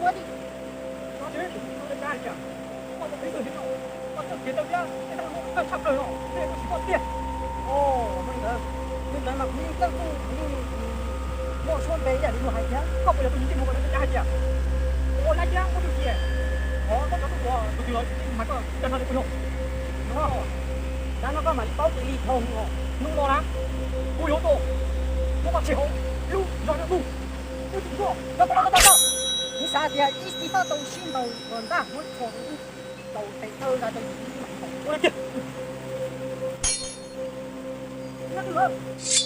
Ua li, koj tsis tau li cas hais tias koj tus txiv twg thiab no, koj txoj kev tau tiab tej no koj tshaj plaws no, tej no tsis koj tiag. Ua li ntawd, li ntawd mas kuv yeej txawj kuj kuv yeej muaj suab npe ib yam li luag hais tias koj puas yog tus yim tij mus kom lawv cov hais tias ua lab yab muaj tug ci, qhov koj cov tuaj ua tus twg los tsis txij hais koj cov no li puas yog? No, dab no koj mam li paub tias li dhau hnub no na, kuv yuav tuaj muab koj tshem hauv lub zos no mus. Kuv tsis tuaj, kuv xav tias ib txhij fab tau sib ntaus kom ntaj muab tshuam rau ub rau pem thawj zas rau yim tij mam li ua kiag. Ib lub hauv tas mas rov ntau los. Ib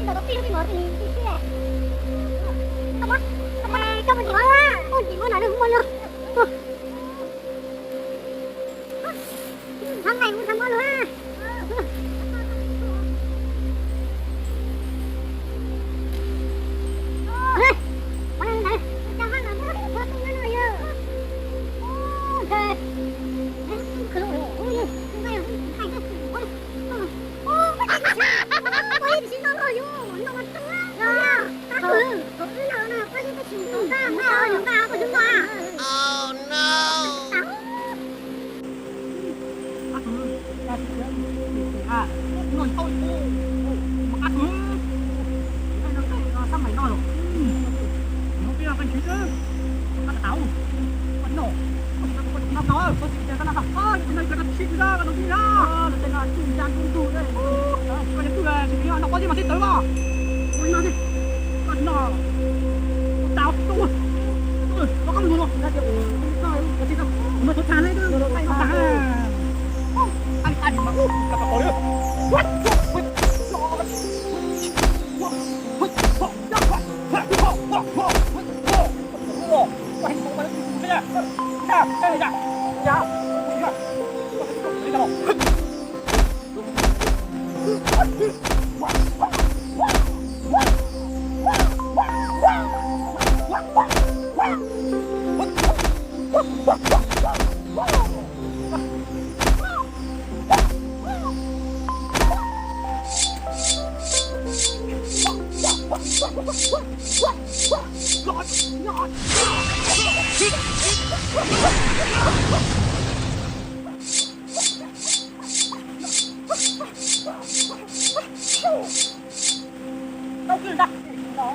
ntau tau pib lub pib mos tus ntxim tiag. Koj mus ntxim mos, koj mus ntxim mos no, koj ntxim mos no nws mus lug. Thab nqaij kuv thab mob lug. Tau twg ntag no?